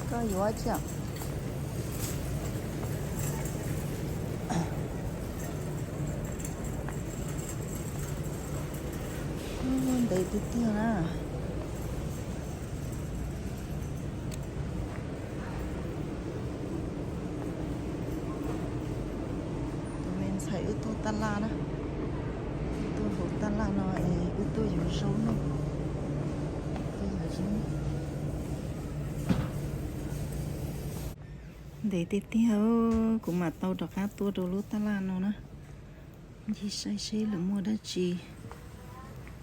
Koj yuav tsiam. Ntev tiag tiag na. Tus me ntxhais wb tuaj taj laj na, wb tuaj hauv taj laj no es wb tuaj yuav zaub no. Ntev tiag tiag, kuv mam tau rov qab tuaj rau lub taj laj no na. Ncig saib seb lawv muaj dab tsi.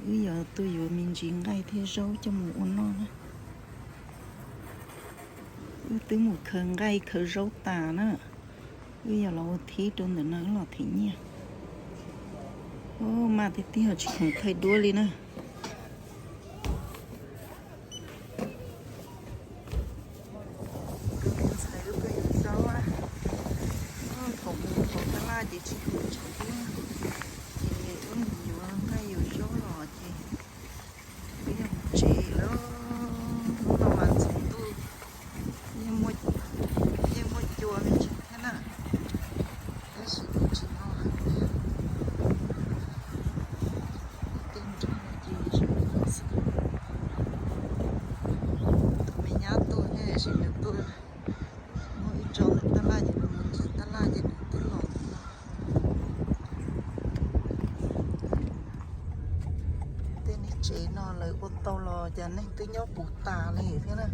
Wb yuav tuaj yuav me ntsis nqaij thiab zaub coj mus ua noj na. Wb twb mus khaws nqaij khaws zaub tas na. Wb yog los ua thib rau ntawm no wb los them nyiaj. Maj tiag tiag tsis khoom thaij duab li na. Tus me ntxhais wb tuaj yuav zaub, thaum mus hauv taj laj ces tsis khoom thaij duab, ces wb mus yuav nqaij yuav zaub los ces wb yuav mus tsev lawm. Hnub no mas txhua ntuj yeej muaj cua me ntsis thiab na, tab sis kuv tsis no hais tias tej nrog ces xwb. Tus me nyab tuaj thiab sis nws tuaj muaj ib tso ntawm taj laj ces nws mus ncig taj laj ces nws twb los no. Tej niag tsev no lawv ua tau los cas neeg twb nyob puv tas li thiab na.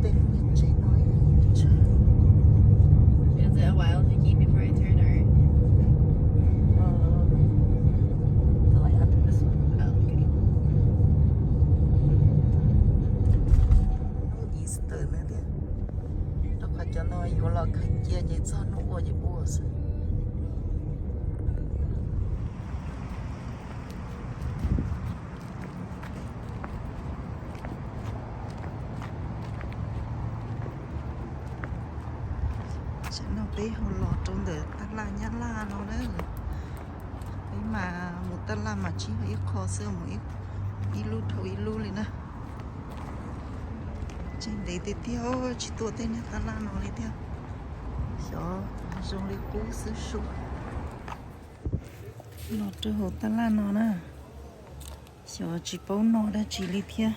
Tej niag tsev no. Is it a while, Nikki, before I turn, or? Oh, okay. Hnub Easter na thiab, rau qhov cov no yuav los khaws cia ces txog hnub ua ces ua xwb. Tam no peb ho los rau ntawm taj laj Nyab Laj no na. Peb mas mus taj laj mas tsis yog ib qho xwb, mus ib lub dhau ib lub li na. Tseem ntev tiag tiag, tsis tuaj tej niag taj laj no li thiab. Xyov zoo li qub xwb sub. Los rau hauv taj laj no na, xyov tsis paub noj dab tsi li thiab.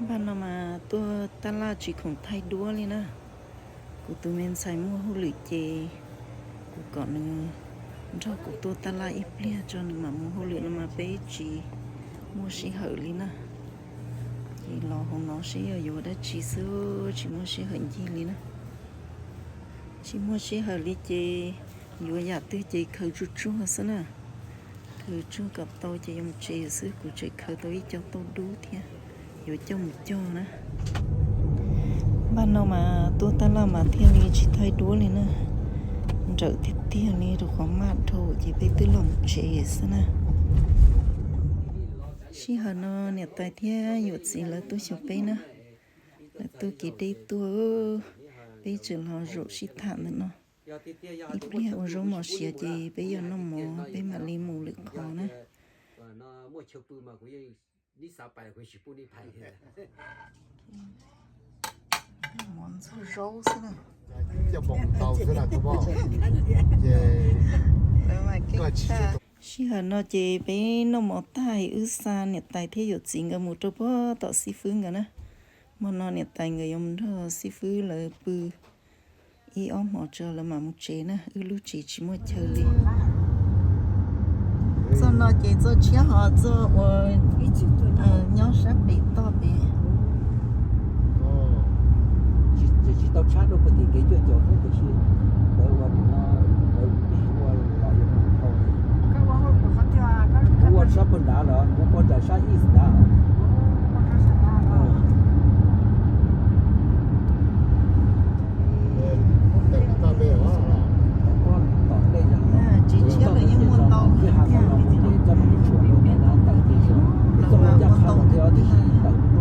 Npaj no mas tuaj taj laj tsis khoom thaij duab li na. Kuv tus me ntxhais muaj hauj lwm ces kuv kom nws nrog kuv tuaj taj laj ib pliag tso nws mam mus hauj lwm no mas peb tsis muaj sij hawm li na. Ces los hauv no seb yog yuav dab tsi xwb tsis muaj sij hawm ncig li na. Tsis muaj sij hawm li ces yuav yam twg ces khaws tsuag tsuag xwb na. Khaws tsuag kom tau ces yuav mus tsev xwb, kuv tseem khaws tau ib co tauj dub thiab, yuav coj mus cog na. Npaj no mas tuaj taj laj mas thiaj li tsis thaij duab li na. Nrawm tiag tiag li rau qhov maj dhau ces peb twb los mus tsev xwb na. Sij hawm no niam tais thiab yawm txiv lawv tuaj xyuas peb na. Lawv tuaj kev deb tuaj, peb tseem los zaum sib tham ntawm no. Ib pliag ua zaub mos siav ces peb yuav noj mov peb mam li mus lwm qhov na. Mov ntxuag zaub xwb na. Sij hawm no ces peb noj mov tag wb xa niam tais thiab yawm txiv nkawd mus rau puag tom xib fwb nkawd na. Hmo no niam tais nkawd yuav mus nrog xib fwb lawv pw ib ob hmos tso lawv mam mus tsev na, wb lub tsev tsis muaj chaw li. Txoj no ces txoj tshiab ho txoj uas nyob sab pem toj pem. Tsis tau tshab rau puag tim kev cuaj caum thiab tiam sis lawv ua nim no lawv ua los yog mus dhau. Kuv ua sab puag nrad los kuv ua nram sab east nrad. Tsev tshiab lawv yeej muaj ntau tiag, lawv mas muaj ntau tiag tiag.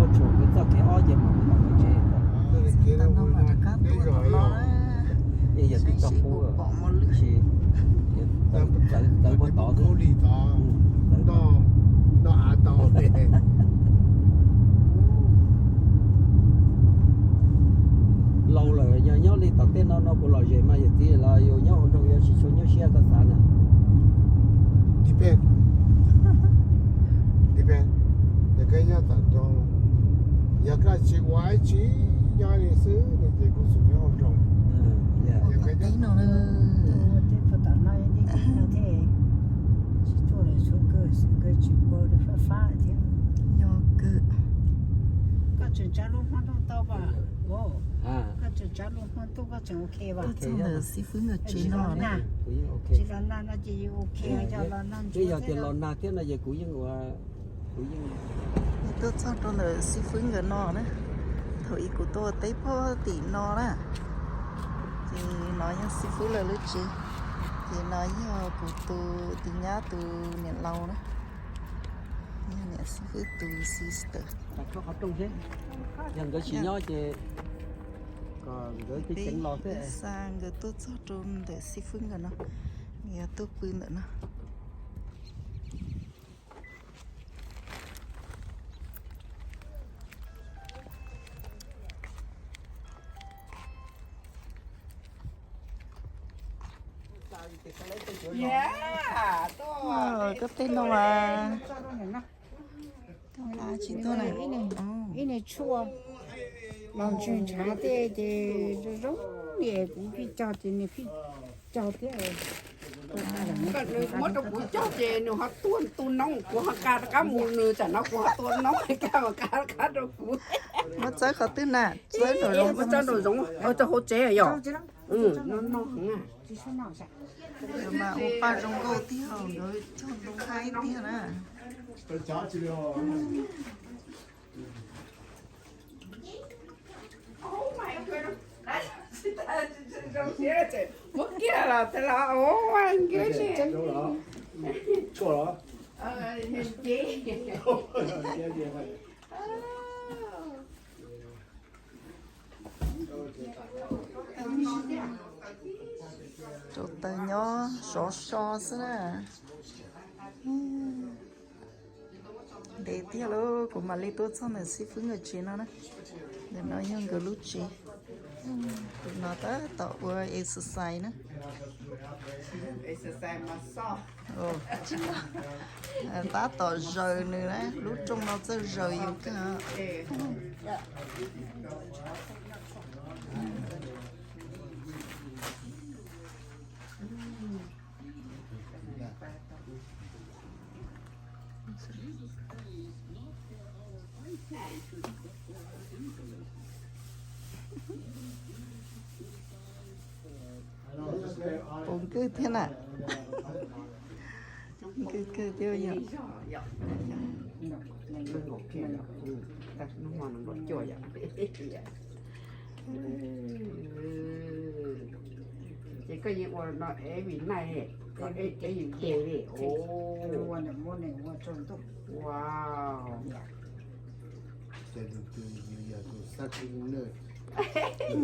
No kuv lom zem mas yawm txiv los yus nyob hauv nroog yuav tsis tshua nyuaj siab koj xav na. Depend. Depend. Yog koj nyob tom nroog, yog koj tsis ua dab tsi, nyob li xwb no ces kuv xum nyob hauv nroog. Yog koj nyob tom nroog, tsis tuaj lawm, koj tsis ua fab fab thiab. Yog kawg. Koj tseem tsav lub hmo ntuj tau mas, koj tseem tsav lub hmo ntuj koj tseem ok vas. Tuaj txog ntawm xib fwb nkawd tsev no na. Tsis los nag no ces yeej ok, yog los nag, yog tias los nag thiab no ces kuv yeej ua, kuv yeej. Tuaj txog rau ntawm xib fwb nkawd no na. Thaum ub kuv tuaj teb pob tim no na. Ces no yog xib fwb lawv lub tsev. Ces no yog kuv tus tij nyab tus niam laus na. Yog niam xib fwb tus sister. Yog nkawd tsis nyob ces kom nkawd peb xa nkawd tuaj txog rau ntawm xib fwb nkawd no, yog tuaj pw ntawm no. Koj tej no mas koj nqa tsis tuaj na. Ib niag tshuaj los ntswg ntshav tej ces zoo zoo li kuv pheej cog ces nws pheej cog thiab. Nws muab rau kuv cog ces nws ho tuaj tu noob, kuv ho nqa rov qab mus, nws tsam no kuv ho tua noob, nqa nqa rov qab rau kuv. Muab txawb qhov twg na? Txawb nraum zoov, txawb nraum zoov, txawb hauv tsev yom. No no heev na. Mas ua paj zoo nkauj tiag, nkawd cog ntoo haib tiag na. Muab kiag los tas los ua nkev li. Rau taws nyob sov so xwb na. Ntev tiag lauj, kuv mam li tuaj txog ntawm xib fwb nkawd tsev no na. Ntawm no yog nkawd lub tsev. Tus no tab tom ua exercise na. Tab tom zaws nws na, lub rooj no txawj zaws yus kawg. Puas nkwg thiab na? Nkwg kawg thiab yom. Ces koj yeej ua no every night, every day li. Wow.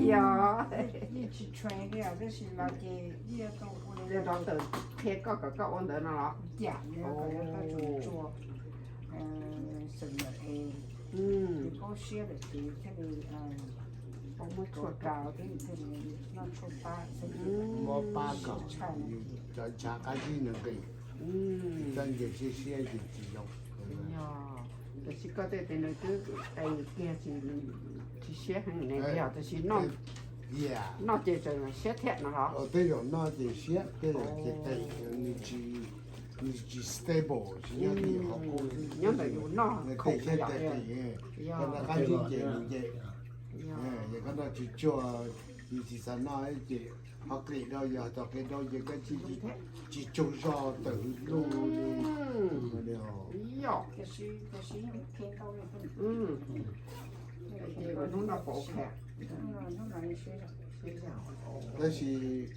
Yog. Doctor qhia koj kom koj ua ntawd no los? Muab tshuaj rau, muab pab kom nws cov ntshav qab zib nws nqis. Coj nce siab siab ces tsis zoo. Tab sis koj tej tes nws twb qe kiag tsis siab heev ne, yog tab sis noj ces tseem siab thiab no los? Tej zaum noj ces siab, tej zaum ces qe, nws tsis stable, tsis nyob li qhov qub. Nyob ntawm yus noj tej siab tej qe, koj noj qab zib ces nws nce. Yog koj noj tsis tsuag, yus tsis xav noj ces ho qe dhau, yog tau qe dhau ces koj tsis tsaug zog tawm hauv ntuj li. Tab sis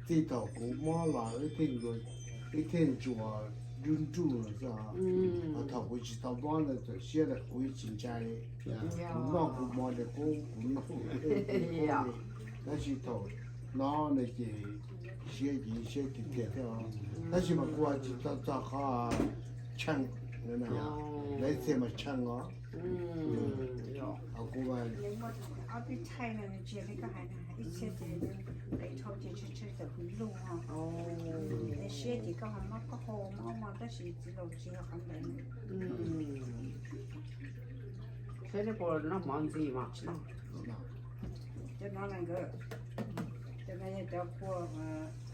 txij thaum kuv mob los wb thiaj ntsuas nruj nruj xwb. Thaum kuv tsis tau mob no txawm siab los kuv tsis ntshai. Kuv noj kuv mov li qub, kuv noj kuv li. Tab sis thaum no no ces siab ces siab tiag tiag thiab. Tab sis mas kuv tsis tau txog qhov tsheej, lawv txia mas tsheej os. Kuv Ob peb thaij no nws tsis yog li koj hais na, ib txhia ces nqis dhau ces tsw tsw tawm hwv lug ho. Siab ces koj ho mob koj hau mob no, tab sis txiv laus tsis yog qhov ntawd. Saib neb puas noj mov ntxim mas. Cov no na nkawd, cov no yog cov kua,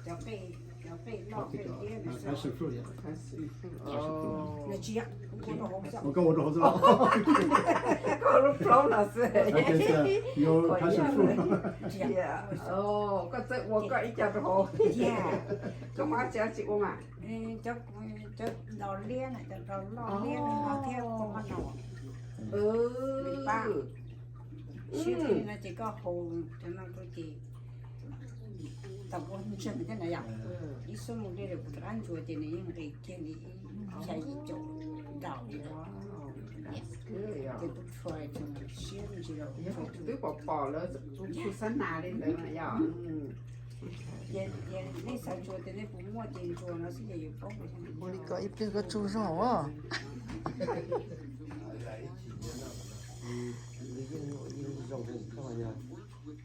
cov qej, cov qej loj qej liab no. Passion fruit, yeah. Passion fruit. Nws tsis yog, kuv ua rau hauv xwb. Koj ua rau hauv xwb. Koj ua lub plaub no xwb. Your passion fruit. Koj txawj ua koj ib co rau hauv. Koj muab tsis tsis ua mas. Cov, cov dos liab na, cov dos loj liab no thiab kua mab no. Pab siab li no ces koj haus cov no rau ces tau ua ntseeg thiab na yom. Ib xuab moos li lawm kuv rov qab ntsuas ces nws yeej nqis kiag li ib xya yim caum daus li os. Ces kuv try siab ntsis los twb pom pom lawv txhua xab nas li ntawd na yom. Nej xav ntsuas ces nej puas muaj ces ntsuas no xwb ces yus paub. Ua li ko ib pliag koj tsaug zog os.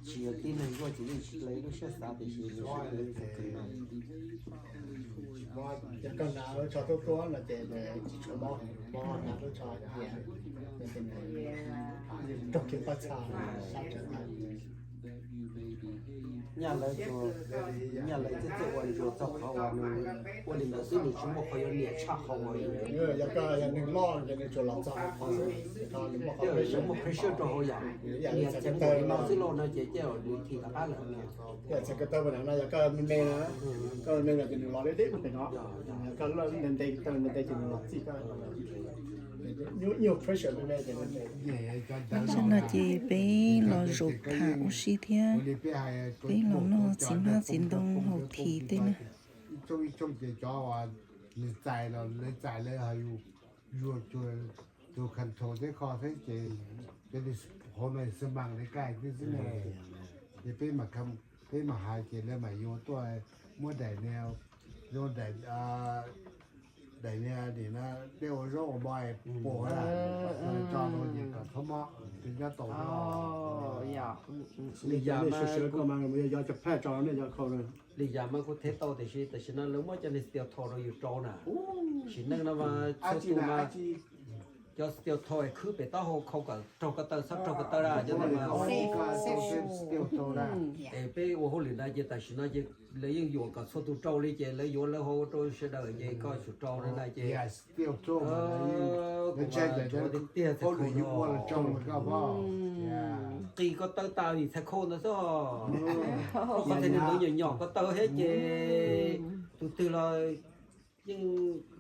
Tsis yog tib neeg zuaj ces yeej tsis tau lub siab xav tiam sis nws sib tw no. Yog koj hnav lub tsho tuab tuab no ces tsis tshua mob, mob hnav lub tsho raug kiag pab txha sab tsawv. Nyaj lawv, nyaj lawv txawj txawj ua ntsuas txog qhov uas nws ua li ntawd xwb, nws tsis muaj qhov yuav niam tshaj qhov uas yog koj yog neeg loj ces nws tsuas los txog qhov xwb, nws muaj pressure rau hauv yom. Niam txiv npaum li no xwb lauj no ces cia nws thim rov qab lawm. Yog txhais ko taw no yog koj me me na, koj me me no ces nws los deb deb rau pem no. Koj nte nte ko taw nte nte ces nws los txij koj. Nyuaj pressure me me ces. Tam sim no ces peb los zaum tham ua si thiab peb los noj txiv hmab txiv ntoo haus thiv tej na. Ib tsooj ib tsooj ces cov uas nws txais los lawv txais lawv yuav tus control thiab kho thiab ces peb hauv no xwb mas li kaij thiab xwb ne. Ces peb mam, peb mam hais ces lawv mam yuav tuaj muab daim niag, zoo daim, daim niag nim no peb ua zaub ua mov puas tso rau ces kom txhob mob, nyob tau. Li yam mas kuv, li yam mas kuv thev tau tiam sis tam sim no lawv muab cov niag steel toe rau yus rau na. Sim neej no mas txhua tus mas cov steel toe khwb pem taub hau khau kom raug ko taw txhob raug ko taw na, cov no mas. Es peb ua hauj lwm ntawd ces tam sim no ces lawv yeej yuam kom txhua tus rau li ces lawv yuav lawv hauv rau sawv daws ces koj tsum rau li na ces. Tiag tiag txhais kho. Qis ko taw tas vim txhais kho ntawd xwb. Qhov txhais ntawd nyom nyom ko taw thiab ces tus twg los yeej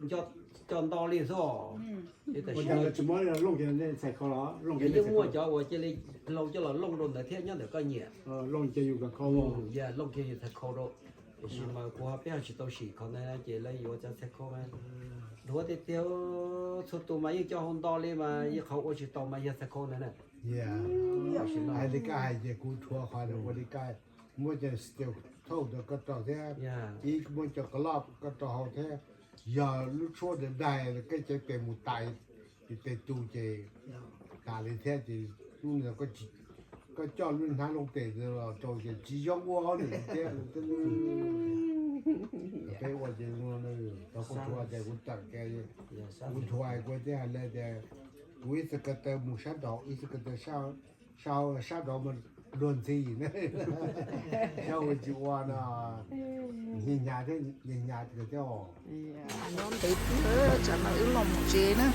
nco nto li xwb. Yeej muaj cov uas cia li hlau coj los looj rau ntawd thiab nyob ntawm koj nyiam. Looj kiag yus txhais kho rau. Tiam sis mas kuv ho peb ho tsis tau sim qhov ntawd ces lawv yuav cov txhais kho. Dhuav tiag tiag, txhua tus mas yeej coj hau nto li mas yeej qhov ua tsis tau mas yog txhais kho ntawd na. Hais li koj hais ces kuv dhuav qhov ua li koj, muab cov steel toe rau koj rau thiab, ib muab cov glove koj rau hauv thiab. Yog lub tshuab ntawd daig koj cev pes mus tais pem tes tus ces tas li thiab ces koj coj lub hnab looj tes los rau ces tsis zoo ua hauj lwm thiab. Peb ua ces tau kuv thuav ces kuv tawm ces kuv thuav kuv thiaj hais lawv tias kuv ib txhais ko taw mus sab nraud, ib txhais ko taw sab hauv, sab nraud mas luag ntxhi ne. Sab hauv tsis ua no, hnyav hnyav thiab, hnyav hnyav thiab. Nyob ntev tiag, tsam no wb los mus tsev na.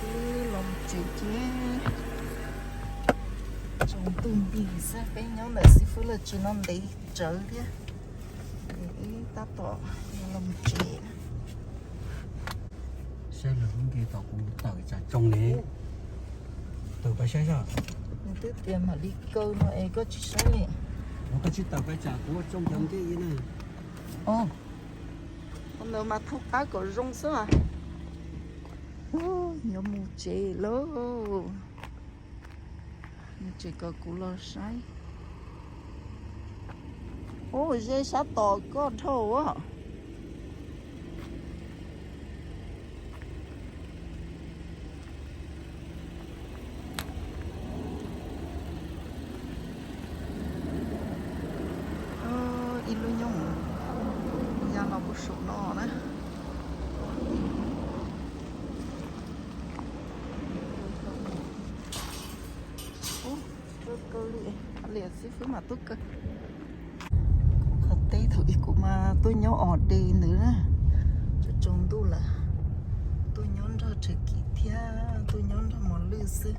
Wb los mus tsev thiab. Tsaus ntuj nti xwb, peb nyob ntawm xib fwb lawv tsev no ntev tsawv thiab. Wb tab tom los mus tsev. Saib lawv lub npe tom kuv tawm tsam tsoo ne. Tawm pais saib saib. Nws twb tias mam li kaw no es koj tsis saib li. Koj tsis tawm pais tsam kuv tsoo cov npe ne. Ntawd mas thaub qab kom zoo xwb. Yuav mus tsev lauj. Mus tsev kom kuv los saib. Ub, ze sab tom koj dhau a. Kawg li, li xib fwb mas tuaj kawg. Kuv qhov teb thaum ub kuv mas tuaj nyob os de ntawd na, tsaus ntuj lawm, tuaj nyob nrog Tshwm Kim thiab tuaj nyob nrog Mos Lwj xwb.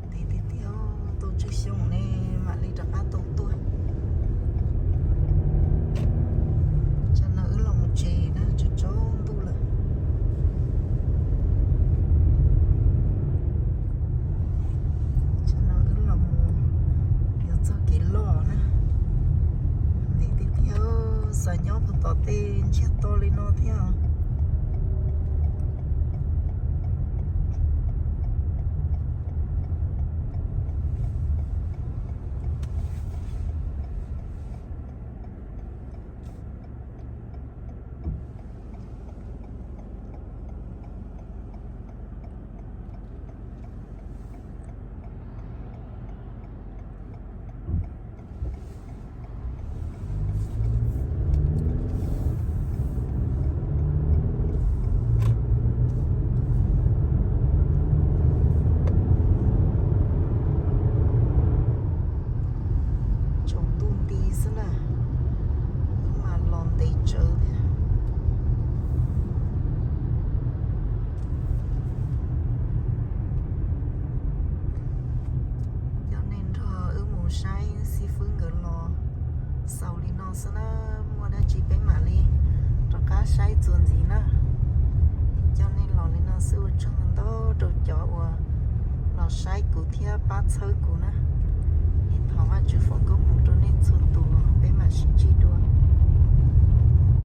Ntev tiag tiag, tau tsawg xyoo ne mam li rov qab tau tuaj. Tsam no wb los mus tsev na, tsaus ntuj lawm. Tsam no wb los mus yuav txoj kev loj na. Ntev tiag tiag, xav nyob puag tom tej ntsiag to li no thiab. Tsaus ntuj nti xwb na, wb mas los ntev tsawv thiab. Coj nej nrog wb mus saib xib fwb nkawd los xaus li no xwb na, muaj dab tsi peb mam li rov qab saib txuas ntxiv na. Coj nej los li no xwb, ua tsaug ntau rau cov uas los saib kuv thiab pab txhawb kuv na.